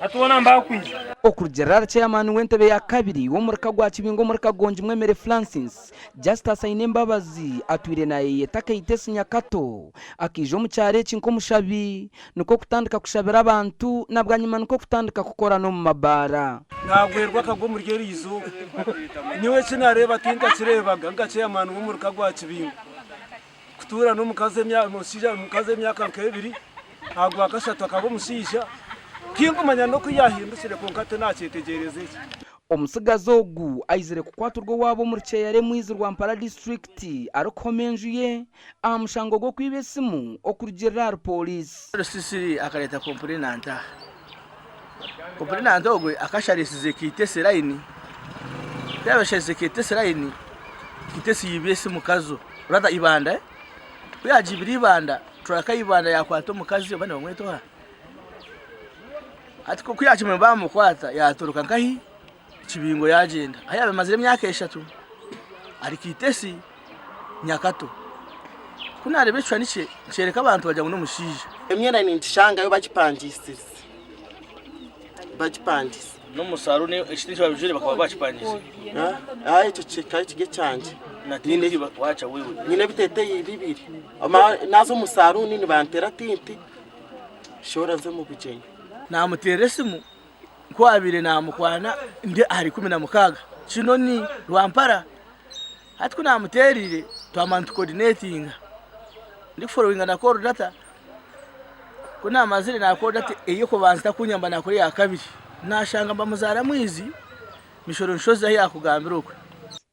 Hati hoona mbaakwija. Okurugiirira ahari Chairman w'entebe ya kabiri w'omurika gwa Kibingo omuri Kagongi Mwemere Francis, Justus Ainembabazi atwire nayeyeta Kaitesi Nyakato akaija omu kyaro eki nk'omushabi nikwo kutandika kushabira abantu na bwanyima nikwo kutandika kukora n'omu mabaara. Naagwerwa akagwa omuri eryo izooba. Nyowe eki naareeba tinkakireebaga nka chairman w'omuruka gwa Kibingo. Kutuura n'omukazi omushaija emyaka nk'ebiri, aha gwakashatu akaba omushaija, tinkumanya n'oku yaahindukire kwonka tinakyetegyereza eki. Omutsigazi ogu aizire kukwatirwa owaabo omuri Kyeyare Mwizi Rwampara disiturikiti arikuhoma enju ye aha mushango gw'okwiba esimu okurugiirira ahari pooriisi. Rusisiri akareeta kompurenanti aha. Kompurenanti ogwe akasharisize Keitesi layini, ku yaabaire asharisize Keitesi layini, Keitesi yaibwa esimu Kazo, rather Ibanda, ku yaagiibire Ibanda, turaka Ibanda yaakwata omukazi oba nibamweta oha? Hati ku yaakimanyire baamukwata yaatoroka nkahi? Kibingo yaagyenda. Ahu yaabaire amazire emyaka eshatu ari Keitesi Nyakato. Ku naareeba ekishushani kye nikyoreka abantu bagira ngu n'omushaija. Emyenda ningishangayo bagipangisize bagipangise. N'omu saruuni ekiti eki babijwaire bakaba bakipangise? Aa ekyo kikaba kiri ekyangye. Na tinti waakya wewe? Nyine ebiteteeyi bibiri. Naaza omu saruuni nibanteera tinti shoora nze omu bugyenyi. Naamuteerera esimu ku abaire naamukwana ndi ahari 16 Kinoni Rwampara. Hati ku naamuteereire twamara nitukoodineetinga ndikuforowinga na call data. Ku naamazire na call data ey'okubanza takunyamba naakora eya kabiri naashanga nibamuzaara Mwizi Mishoro Nshozi ahu yaakugambira okwe.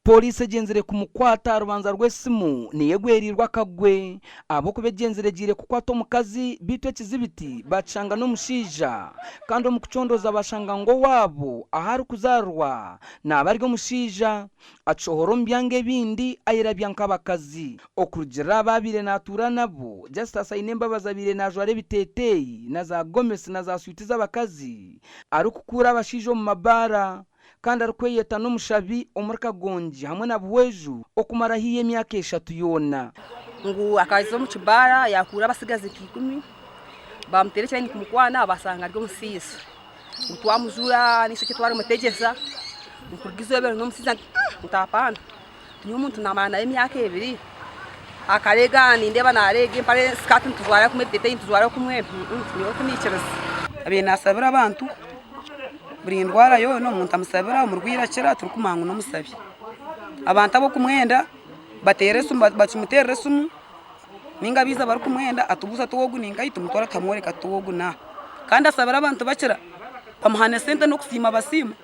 Pooriisi egyenzire kumukwata aha rubanja rw'esimu niyo egwereirwe akagwe ahabw'okuba egyenzire egiire kukwata omukazi beitu ekizibiti baakishanga n'omushaija kandi omu kucondooza baashanga ngu owaabo ahu arikuzaarirwa naaba ari omushaija akishohora omu byanga ebindi ayerabya nk'abakazi. Okurugiirira aha baabaire naatuura nabo, Justus Ainembabazi abaire naajwara ebiteeteeyi na za gomesi na za swiiti z'abakazi arikukuura abashaija omu mabaara. kandi arikweyeta n'omushabi omuri Kagongi hamwe na Buhweju okumara haihi emyaka eshatu yoona. Ngu akaza omu kibaara yaakuura abatsigazi nka ikumi, baamuteera ekirayini kumukwana baashanga ari omushaija. Ngu twamujuura n'eishokye twarimutegyesa, ngu kuruga eizooba eryo n'omushaija nti nti hapana, nyowe omuntu naamara nawe emyaka ebiri, akareega nindeeba naareega empare sikaati nitujwara kumwe, ebiteteeyi nitujwara kumwe, nyowe tinaikiriza. Abaire naasabira abantu buri ndwara yoona omuntu amusabira omurwaire akira turikumanya ngu n'omusabi. Abantu ab'okumwenda bateera esimu bakimuteerera esimu ninga abaija abarikumwenda atubuuza ati ogu ninkahi tumutwara tukamworeka tuti ogu naaha. Kandi asabira abantu bakira bamuha n'esente n'okusiima basiima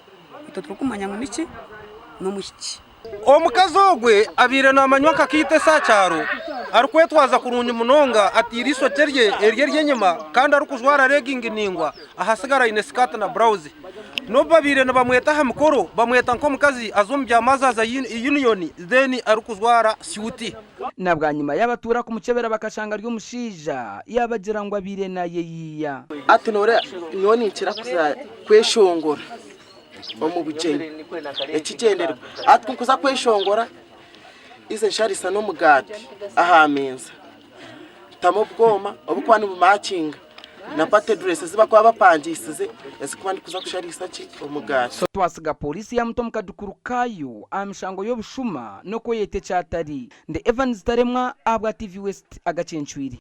itwe turikumanya ngu niki n'omwishiki. Omukazi ogwe abaire namanywa nka Kaitesi aha kyaro arikwetwaza kurungi munonga ataire eishokye rye eryo ery'enyima kandi arikujwara legingi ndaingwa ahasigara aine sikaati na burawuzi. N'obu babaire nibamweta aha mikoro bamweta nk'omukazi aza omu bya Mothers Union then arikujwara syuti. Na bwanyima y'abatuura kumukyebera bakashanga ari omushaija yaabagira ngu abaire naayeyiiya. Hati noreeba nyowe ninkira kuza kweshongora. omu bugyenyi ekigyendererwa hati kunkuza kweshongora ize nsharisa n'omugaati aha meeza ntamu obwoma obukuba nibumakinga na pate dress ezi bakuba bapangisize ezikuba ndikuza kusharisa ki omugaati. Twasiga Pooriisi yaamuta omu kadukuru kaayo aha mishango y'obushuma n'okweyeta eki atari. Ndi Evans Taremwa ahabwa TV West agacencwire.